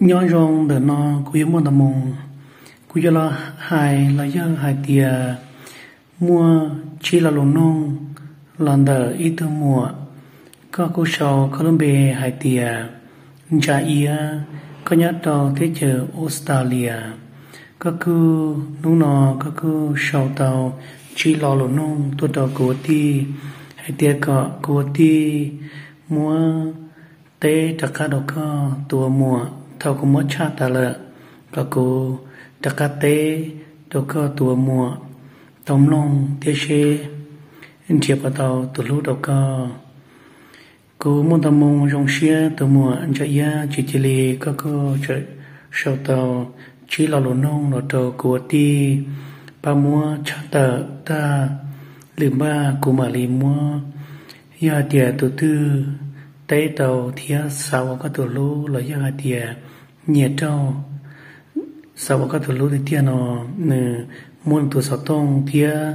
Nyob zoo ntawm no kuv yog Muaj Nto Moo, kuv yuav los hais los yog hais tias muaj tsib lo lus noog los ntawm ib tug muam. Koj kuj sau koj lub npe hais tias Ntsa Iab, koj nyob rau teb chaws Australia. Koj kuj, hnub no koj kuj sau tau tsib lo lus noog tuaj rau kuv ua tij, hais tias kom kuv ua tij muab teb rov qab rau koj tus ua muam. Thaum kuv muab tshaj tas lawm, kom kuv rov qab teb rau koj tus ua muam tau mloog thiab seb nrhiav puas tau tus hlub rau koj. Kuv Muaj Nto Moo zoo siab tus muam Ntsa Iab, tsis cia li koj kuj tseem sau tau tsib lo lus noog los rau kuv ua tij, pab muab tshaj tawm tag, lwm npaj kuv mam li muab. Yog hais tias tus twg teb tau thiab xav ua koj tus hlub los yog hais tias nyiam rau, xav ua koj tus hlub tiag tiag no, nws muab nws tus xov tooj thiab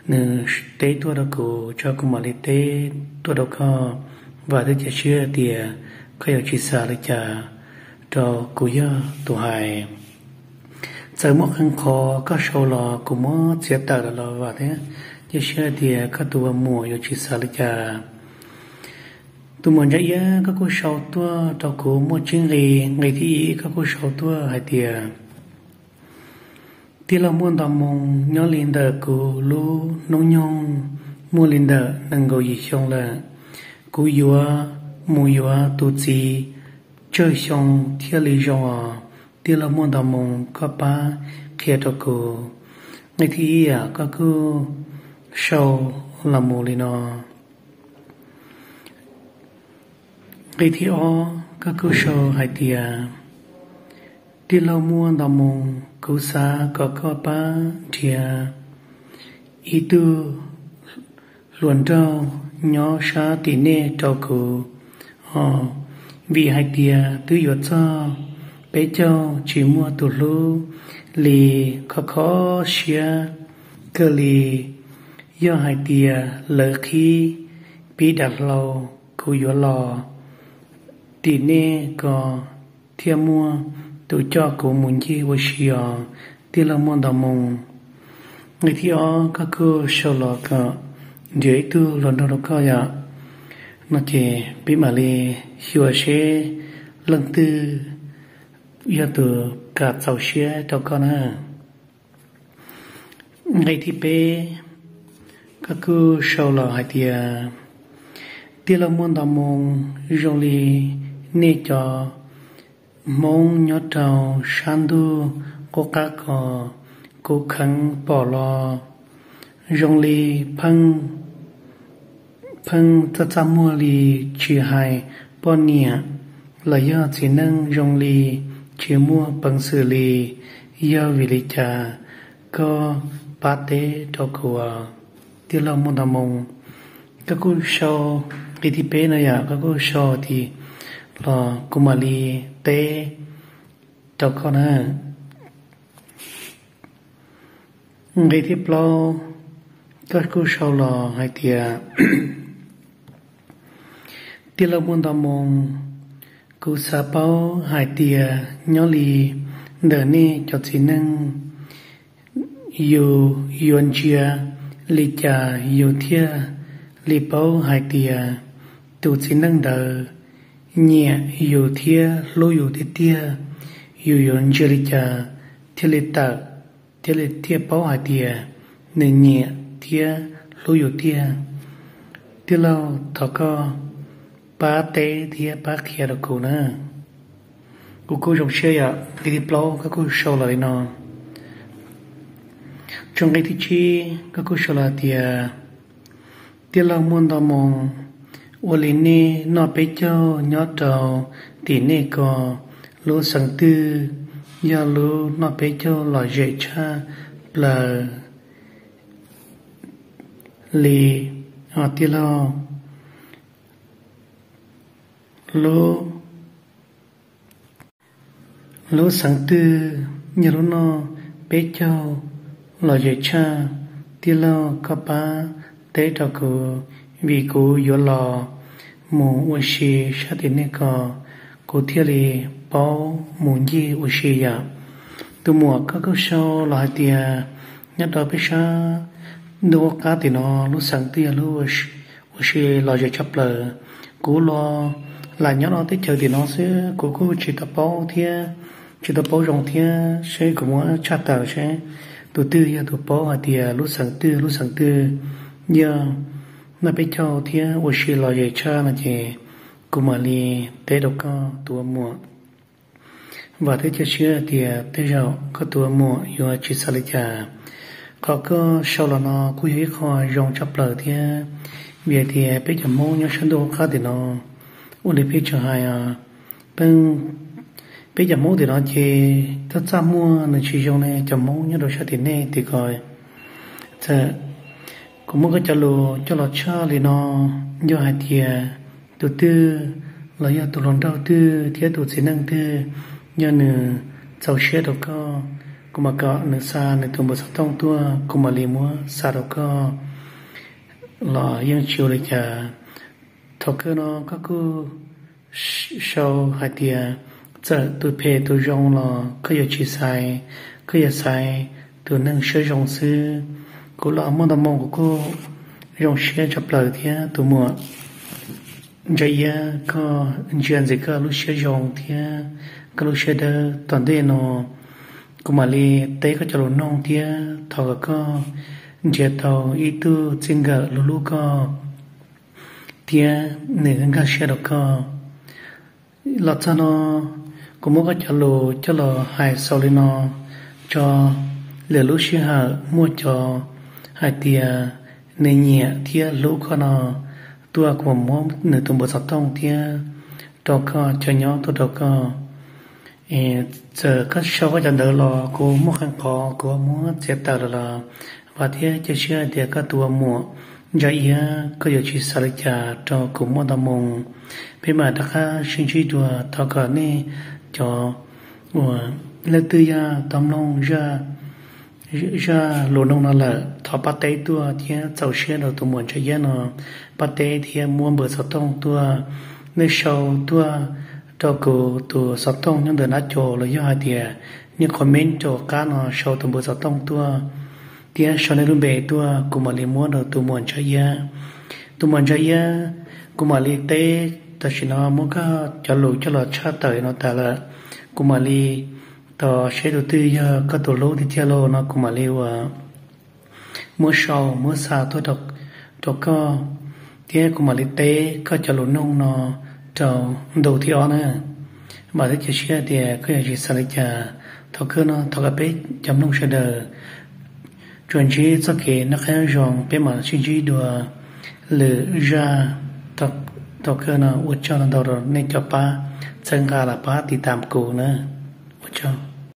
nws teb tuaj rau kuv tso kuv mam li teb tuaj rau koj. Vam thiab cia siab tias koj yuav tsis xav li cas rau kuv yog tus hais. Txawm muaj qee qhov koj sau los kuv muab txiav tawm lawm los vam thiab cia siab tias koj tus ua muam yuav tsis xav li cas. Tus muam Ntsa Iab, koj kuj sau tuaj rau kuv muaj tsib nqe. Nqe thib ib koj kuj sau tuaj hais tias, tij laug Muaj Nto Moo, nyob li ntawm kuv lub hnub nyoog muaj li ntawm nees nkaum yim xyoo lawm. Kuv yuav mus yuav tus txiv tsawg xyoo thiaj li zoo os? Tij laug Muaj Nto Moo, koj pab qhia rau kuv. Nqe thib ib yam koj kuj sau los mus li no. Nqe thib ob koj kuj sau hais tias, tij laug Muaj Nto Moo, kuv xav kom koj pab nrhiav ib tug hluas nraug nyob sab tim nej rau kuv os, vim hais tias twb yuav txog peb caug tsis muaj tus hlub li, kho kho siab kawg li. Yog hais tias lawv qhib pib dav hlau, kuv yuav los tim nej ko thiaj muaj tus coj kuv mus ncig ua si os, tij laug Muaj Nto Moo. Nqe thib ob koj kuj sau los kom nrhiav ib tug hluas nraug rau koj yom. No ces peb mam li xyuas seb leej twg yog tus kam txaus siab rau koj na. Nqe thib peb koj kuj sau los hais tias, tij laug Muaj Nto Moo, zoo li nej cov Hmoob nyob rau sab ntuj qub qab ko, kuv kheev pom los zoo li pheej, pheej txaj txaj muag li, tsis hais poj niam los yog txiv neej, zoo li tsis muaj peev xwm li. Yog vim li cas? Koj pab teb rau kuv, tij laug Muaj Nto Moo. Koj kuj sau, nqe thib peb no yom, koj kuj sau tias los kuv mam li teb rau koj na. Nqe thib plaub koj kuj sau los hais tias, tij laug Muaj Nto Moo, kuv xav paub hais tias nyob li ntawm nej cov txiv neej, yus yuav ntsia li cas yus thiaj li paub hais tias tus txiv neej ntawd nyiam yus thiab hlub yus tiag tiag? Yus yuav ntsia li cas thiaj li tawm, thiaj li thiaj paub hais tias nws nyiam thiab hlub yus tiag? Tij laug, thov koj pab teb thiab pab qhia rau kuv na. Kuv kuj zoo siab yom, nqe thib plaub koj kuj sau los li no. Tso nqe thib tsib koj kuj sau los tias, tij laug Muaj Nto Moo, ua li nej noj peb caug nyob rau tim nej ko, lub xeev twg yog lub noj peb caug lom zem tshaj plaws? li. Tij laug, lub, lub xeev twg yog lub noj peb caug lom zem tshaj? Tij laug, koj pab teb rau kuv, vim kuv yuav los mus ua si sab tim nej ko, kuv thiaj li paub mus ncig ua si yom. Tus muam, koj kuj sau los hais tias nyob rau peb sab ntuj qab tim no lub xeev twg yog lub ua si lom zem tshaj plaws. Kuv los lam nyob rau teb chaws tim no xwb, kuv kuj tsis tau paub thiab, tsis tau paub zoo thiab, seb kuv muab tshaj tawm seb tus twg yog tus paub hais tias lub xeev twg lub xeev twg yog noj peb caug thiab ua si lom zem tshaj no ces kuv mam li teb rau koj tus ua muam. Vam thiab cia siab tias tej zaum koj tus ua muam yuav tsis xav li cas. Qhov koj sau los no kuj yog ib qho zoo tshaj plaws thiab, vim hais tias peb cov Hmoob nyob sab ntuj qab tim no, ua li peb tseem hais, peb cov Hmoob tim no ces txaj txaj muag nws tsis zoo ne. Cov Hmoob nyob rau sab tim nej tim ko, txawm kuv muab koj cov lus coj los tshaj li no, yog hais tias tus twg los yog tus hluas nraug twg thiab tus txiv neej twg yog nws txaus siab rau koj, kuv mam kom nws xa nws tus npawb xov tooj tuaj, kuv mam li muab xa rau koj los yeej tsis ua li cas. Thaum kawg no koj kuj sau hais tias txawm tus phem tus zoo los koj yuav tsis xaiv, koj yuav xaiv tus neeg siab zoo xwb. Kuv los muaj ntau moo kuv kuj zoo siab tshaj plaws thiab tus muam Ntsa Iab, koj ntsia ntxiv koj lub siab zoo thiab koj lub siab dawb tom ntej no, kuv mam li teb koj cov lus noog thiab thov kom koj nrhiav tau ib tug txij nkawm hlub hlub koj thiab nws nkag siab rau koj. Los txog no, kuv muab koj cov lus coj los hais xaus li no tso. Lwm lub sij hawm muaj cov hais tias nws nyiam thiab hlub koj no tuaj, kuv mam muab nws tus npawb xov tooj thiab rau koj cov nyob tuaj rau koj. Txawm koj sau koj cov ntawv los kuv muaj qee qhov kuv muab txiav tawm lawm los vam thiab cia siab hais tias koj tus ua muam Ntsa Iab koj yuav tsis xav li cas rau kuv muaj ntau moo. Peb mam rov qab sib ntsib dua, thov kom nej cov uas leej twg yog tau mloog zaj lus noog no lawm thov pab teb tuaj thiab txaus siab rau tus muam Ntsa Iab no, pab teb thiab muab npawb xov tooj tuaj. Nej sau tuaj rau kuv tus xov tooj nyob ntawm nab co los yog hais tias nej comment rau qab no sau tus npawb xov tooj tuaj thiab sau nej lub npe tuaj, kuv mam li muab rau tus muam Ntsa Iab. Tus muam Ntsa Iab, kuv mam li teb, tam sim no muab koj cov lus coj los tshaj tawm no tas lawm, kuv mam li tos seb tus twg yog koj tus hlub tiag tiag los no kuv mam li ua muab sau muab xa tuaj rau koj, thiab kuv mam li teb koj cov lus noog no rau ntu thib ob na. Vam thiab cia siab tias koj yuav tsis xav li cas. Thaum kawg no thov kom peb cov mloog sawv daws tsuas ntsib txoj kev noj qab nyob zoo, peb mam sib ntsib dua lwm zaj. Thaum kawg no ua tsaug ntau ntau rau nej cov pab txhawb nqa los pab tiv tam kuv na. Ua tsaug.